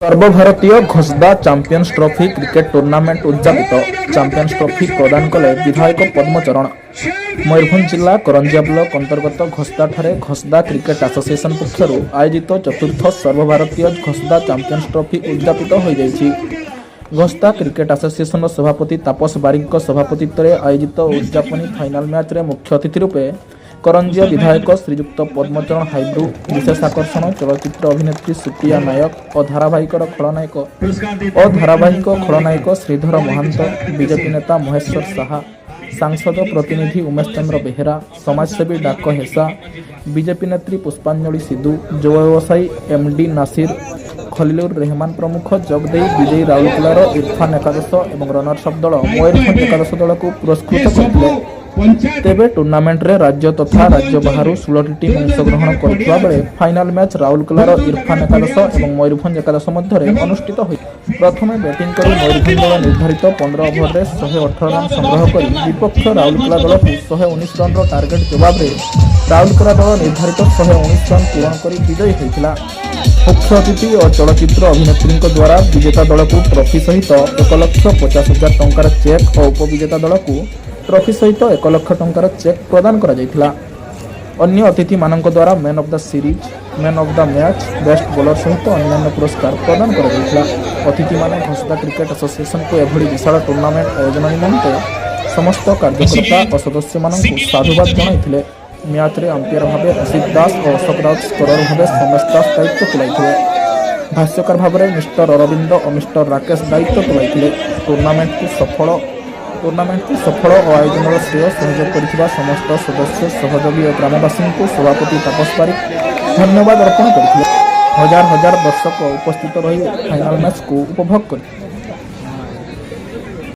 ସର୍ବଭାରତୀୟ ଘସଦା champions trophy cricket tournament ଉଦଯାପିତ। Champions trophy ପ୍ରଦାନ କଲେ ବିଧାୟକ ପଦ୍ମଚରଣ। ମୟୂରଭଞ୍ଜ ଜିଲ୍ଲା କରଞ୍ଜିଆ ବ୍ଲକ ଅନ୍ତର୍ଗତ ଘସଦାଠାରେ ଘସଦା କ୍ରିକେଟ ଆସୋସିଏସନ ପକ୍ଷରୁ ଆୟୋଜିତ ଚତୁର୍ଥ ସର୍ବଭାରତୀୟ ଘସଦା ଚାମ୍ପିୟନ୍ସ ଟ୍ରଫି ଉଦଯାପିତ ହୋଇଯାଇଛି। ଘସଦା କ୍ରିକେଟ ଆସୋସିଏସନର ସଭାପତି ତାପସ ବାରିକଙ୍କ ସଭାପତିତ୍ୱରେ ଆୟୋଜିତ ଉଦଯାପନୀ ଫାଇନାଲ ମ୍ୟାଚ୍ରେ ମୁଖ୍ୟ ଅତିଥି ରୂପେ କରଞ୍ଜିଆ ବିଧାୟକ ଶ୍ରୀଯୁକ୍ତ ପଦ୍ମଚରଣ ହାଇବ୍ରୁ, ବିଶେଷ ଆକର୍ଷଣ ଚଳଚ୍ଚିତ୍ର ଅଭିନେତ୍ରୀ ସୁପ୍ରିୟା ନାୟକ ଓ ଧାରାବାହିକ ଖଳନାୟକ ଶ୍ରୀଧର ମହାନ୍ତ, ବିଜେପି ନେତା ମହେଶ୍ୱର ସାହା, ସାଂସଦ ପ୍ରତିନିଧି ଉମେଶ ଚନ୍ଦ୍ର ବେହେରା, ସମାଜସେବୀ ଡାକ ହେସା, ବିଜେପି ନେତ୍ରୀ ପୁଷ୍ପାଞ୍ଜଳି ସିଧୁ, ଯୁବ ବ୍ୟବସାୟୀ ଏମ୍ଡି ନାସିର, ଖଲିଲୁର ରେହମାନ ପ୍ରମୁଖ ଯୋଗ ଦେଇ ବିଜୟୀ ରାଉରକେଲାର ଇରଫାନ ଏକାଦଶ ଏବଂ ରନର୍ସ ଅପ୍ ଦଳ ମୟୂରଭଞ୍ଜ ଏକାଦଶ ଦଳକୁ ପୁରସ୍କୃତ କରିଥିଲେ। ତେବେ ଟୁର୍ଣ୍ଣାମେଣ୍ଟରେ ରାଜ୍ୟ ତଥା ରାଜ୍ୟ ବାହାରୁ 16ଟି ଟିମ୍ ଅଂଶଗ୍ରହଣ କରିଥିବା ବେଳେ ଫାଇନାଲ ମ୍ୟାଚ୍ ରାଉରକେଲାର ଇରଫାନ ଏକାଦଶ ଏବଂ ମୟୂରଭଞ୍ଜ ଏକାଦଶ ମଧ୍ୟରେ ଅନୁଷ୍ଠିତ ହୋଇଥିଲା। ପ୍ରଥମେ ବ୍ୟାଟିଂ କରି ମୟୂରଭଞ୍ଜ ଦଳ ନିର୍ଦ୍ଧାରିତ 15 ଓଭରରେ 118 ରନ୍ ସଂଗ୍ରହ କରି ବିପକ୍ଷ ରାଉରକେଲା ଦଳକୁ 119 ରନ୍ର ଟାର୍ଗେଟ ଜବାବରେ ରାଉରକେଲା ଦଳ ନିର୍ଦ୍ଧାରିତ 119 ରନ୍ ପୂରଣ କରି ବିଜୟୀ ହୋଇଥିଲା। ମୁଖ୍ୟ ଅତିଥି ଓ ଚଳଚ୍ଚିତ୍ର ଅଭିନେତ୍ରୀଙ୍କ ଦ୍ୱାରା ବିଜେତା ଦଳକୁ ଟ୍ରଫି ସହିତ 1,50,000 ଟଙ୍କାର ଚେକ୍ ଓ ଉପବିଜେତା ଦଳକୁ ଟ୍ରଫି ସହିତ 1 ଲକ୍ଷ ଟଙ୍କାର ଚେକ୍ ପ୍ରଦାନ କରାଯାଇଥିଲା। ଅନ୍ୟ ଅତିଥିମାନଙ୍କ ଦ୍ୱାରା man of the series, man of the match, best bowler ସହିତ ଅନ୍ୟାନ୍ୟ ପୁରସ୍କାର ପ୍ରଦାନ କରାଯାଇଥିଲା। ଅତିଥିମାନେ ଘସଦା କ୍ରିକେଟ ଆସୋସିଏସନକୁ ଏଭଳି ବିଶାଳ ଟୁର୍ଣ୍ଣାମେଣ୍ଟ ଆୟୋଜନ ନିମନ୍ତେ ସମସ୍ତ କାର୍ଯ୍ୟକର୍ତ୍ତା ଓ ସଦସ୍ୟମାନଙ୍କୁ ସାଧୁବାଦ ଜଣାଇଥିଲେ। ମ୍ୟାଚ୍ରେ ଅମ୍ପାୟାର ଭାବେ ଅସିତ ଦାସ ଓ ଅଶୋକ ରାଉତ, ସ୍କୋରର ଭାବେ ସୋମେଶ ଦାସ ଦାୟିତ୍ୱ ତୁଲାଇଥିଲେ। ଭାଷ୍ୟକାର ଭାବରେ ମିଷ୍ଟର ଅରବିନ୍ଦ ଓ ମିଷ୍ଟର ରାକେଶ ଦାୟିତ୍ୱ ତୁଲାଇଥିଲେ। ଟୁର୍ଣ୍ଣାମେଣ୍ଟକୁ ସଫଳ ଓ ଆୟୋଜନର ଶ୍ରେୟ ସହଯୋଗ କରିଥିବା ସମସ୍ତ ସଦସ୍ୟ, ସହଯୋଗୀ ଓ ଗ୍ରାମବାସୀଙ୍କୁ ସଭାପତି ତାପସ ବାରିକ ଧନ୍ୟବାଦ ଅର୍ପଣ କରିଥିଲେ। ହଜାର ହଜାର ଦର୍ଶକ ଉପସ୍ଥିତ ରହି ଫାଇନାଲ ମ୍ୟାଚ୍କୁ ଉପଭୋଗ କରିଥିଲେ।